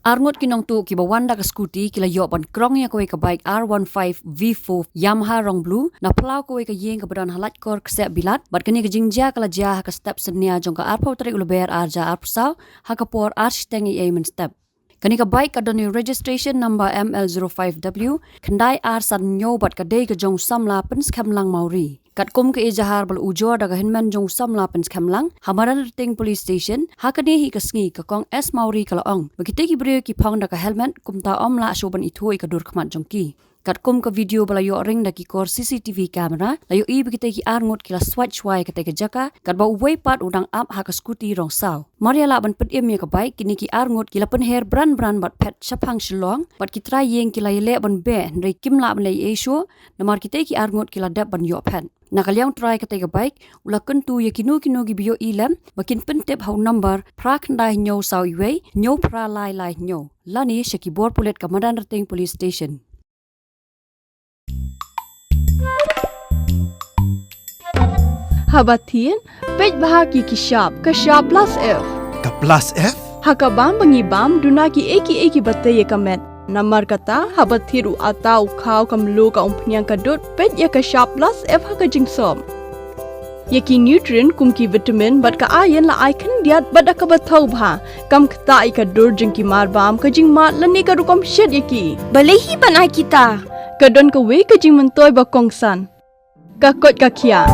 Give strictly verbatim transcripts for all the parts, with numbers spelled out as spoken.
Arngut ki nongtuh kiba wan da ka scooty ki la ïoh ban krong ïa kawei ka bike R one five V four Yamaha rong blue na phlaw kawei ka ïing kaba don ha Laitkor Kseh Bilat, bad kane ka jingjia ka la jia ha ka step synñia jong ka arphew tarik u Lber arhajar arphew saw, ha ka por ar shiteng eiei mynstep. Kane ka bike ka don ïa u registration number M L zero five W khyndai ar san hynñiew bad ka dei ka jong u samla Pynskhem Lang Mawrie. Katkum ka ejahar ba la ujor da ka hynmen jong u samla Pynskhem Lang ha Madanrting Police Station, ha kane hi ka sngi ka Kong S Mawrie ka la ong ba kitei ki briew ki phong da ka helmet, kumta ym lah shuh ban ithuh ïa ka dur khmat jong ki. Katkum ka video ba la ïoh ring da ki kor C C T V camera, la ïohi ba kitei ki arngut ki la swait shwa ïa katei ka jaka, katba uwei pat u dang ap ha ka scooty rong saw. Mar ïa lah ban pynim ïa ka bike, kine ki arngut ki la pynher bran bran bad phet shaphang Shillong, bad ki trai ïing ki la ïaleh ban beh, hynrei kim lah ban leh ei ei shuh, namar kitei ki arngut ki la dep ban ïoh phet. Na ka liang u trai katei ka bike u la kyntu ïa kino kino kiba ïohi lem ba kin pyntip ha u number phra khyndai hynñiew saw wei hynñiew phra lai lai hynñiew, lane sha ki bor pulit ka Madanrting Police Station. Haba thied, peit bha ki ki shap, ka shap plus F. Ka plus F? Ha ka bam ba ngi bam, duna ki ei ki ei kiba tei ïa ka met. Namar kata, haba thied u atta, u khaw, ka mluh, ka umphniang, ka dud, peit ïa ka shap plus F ha ka jingsop. Ïa ki nutrient kum ki vitamin bad ka iron la ai khyndiat bad da kaba thaw bha, kam ktah ïa ka dur jong ki mar bam, ka jingmad lane ka rukom shet ïa ki. Balei hi ban ai kita? Ka don kawei ka jingmyntoi ba kongsan. Ka koit ka khiah.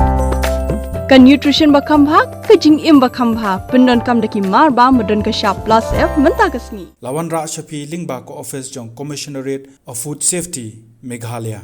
Ka nutrition ba kham bha, ka jingim ba kham bha, pyndonkam da ki mar bam ba don ka shap plus F mynta ka sngi. La wanrah sha phi lyngba ka office jong Commissionerate of Food Safety, Meghalaya.